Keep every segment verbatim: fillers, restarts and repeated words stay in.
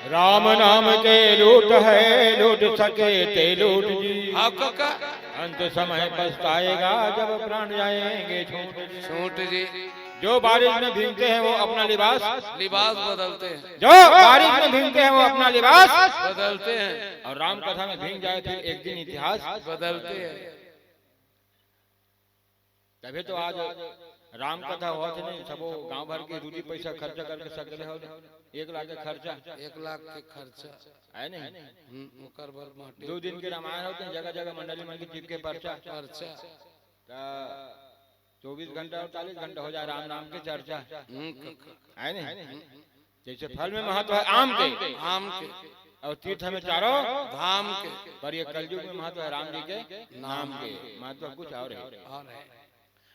राम नाम के लूट है, लूट सके ते लूट जी। हाँ कका। अंत समय पछताएगा जब प्राण जाएंगे छूट जी। छूट जी। जो बारिश में भीगते हैं वो अपना लिबास, लिबास बदलते हैं। जो बारिश में भीगते हैं वो अपना लिबास बदलते हैं। और राम कथा में भीग जाए फिर एक दिन इतिहास बदलते हैं। तभे तो आज राम कथा होवत हे नहीं, सबो गांव भर के रूदी पैसा खर्चा करके सकेले हो, एक लाख के खर्चा। एक लाख के खर्चा। है नहीं? हम्म, ओकर बर माटी। दो दिन के रामायण होत हे, जगह जगह मंडली मन के चिपके पर्चा। पर्चा। त चौबीस घंटा, अड़तालीस घंटा हो जाए राम नाम के चर्चा। हम्म, क-, क-, है नहीं? हम्म। जैसे फल में महत्व है आम के, आम के। और तीर्थ में चारों धाम के। पर ये कलयुग में महत्व है राम जी के नाम के। महत्व कुछ और है। और है।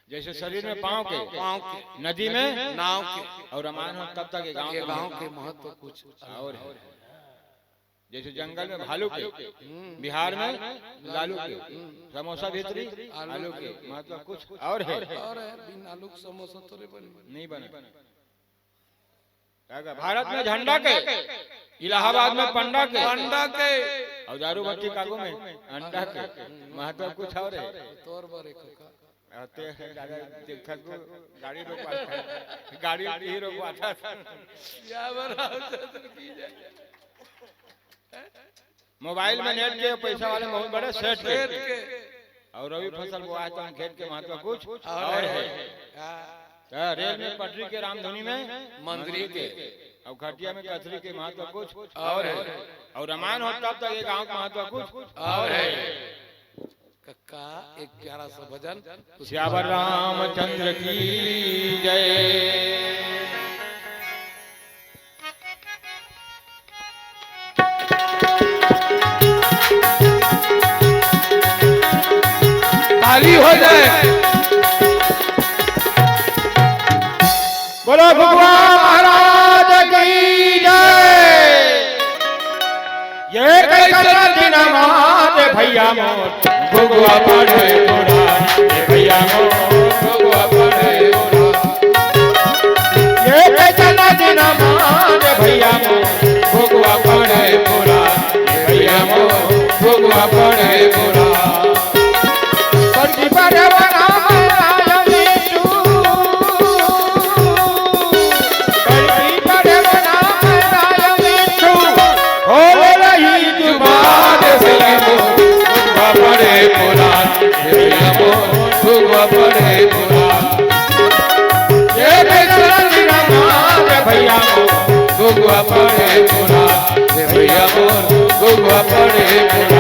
जैसे शरीर में पाँव के, पाँव के। नदी में नाव के। और रामायण हो तब तक ये गांव ये के गांव महत्व के महत्व कुछ और है। जैसे जंगल में भालू के, हम्म। बिहार में लालू के, हम्म। समोसा भीतरी आलू आलू के। के, महत्व कुछ और है। और है, बिन आलू के समोसा थोड़े बने। नहीं बने। का का? भारत में झंडा के, इलाहाबाद में पंडा के, पंडा के। और दारू भट्टी कागो में अंडा के, महत्व कुछ और है। तोर बर एक का। आते हैं, ज्यादा देखा को गाड़ी रोकवाता है। गाड़ी ही रोकवाता है। या बर रामचंद्र की जय। मोबाइल में नेट के पैसा वाले बहुत बड़े सेठ के। सेठ के। और रवि फसल बोआ है तो हम खेत के महत्व कुछ और और है। है। हाँ। तो रेल में पटरी के रामधुनी में मंदिर मंदिर के। के। और खटिया में कथरी के महत्व कुछ और है। और रामायण हो तब तो ये गांव का महत्व कुछ और है। कक्का, एक प्यारा सा भजन। सियावर रामचंद्र की जय। ताली हो जाए। बोलो भगवान महाराज की जय। ये कैसन दिन मात भैया मोर, भुगवा पड़े बुढ़ा, ये भैया मोर, भुगवा पड़े बुढ़ा। ये कैसन दिन मात भैया मोर, भुगवा पड़े बुढ़ा, ये भैया मोर, भुगवा पड़े बुढ़ा। बड़की बड़े बना मिठू। बड़की बड़े बना मिठू। होल रही जुबान से बड़े पुरान, भैया मोर, भुगवा पड़े पुरान। ये बेचारा तेरा मार भैया मोर, भुगवा पड़े पुरान, भैया मोर, भुगवा पड़े पुरान।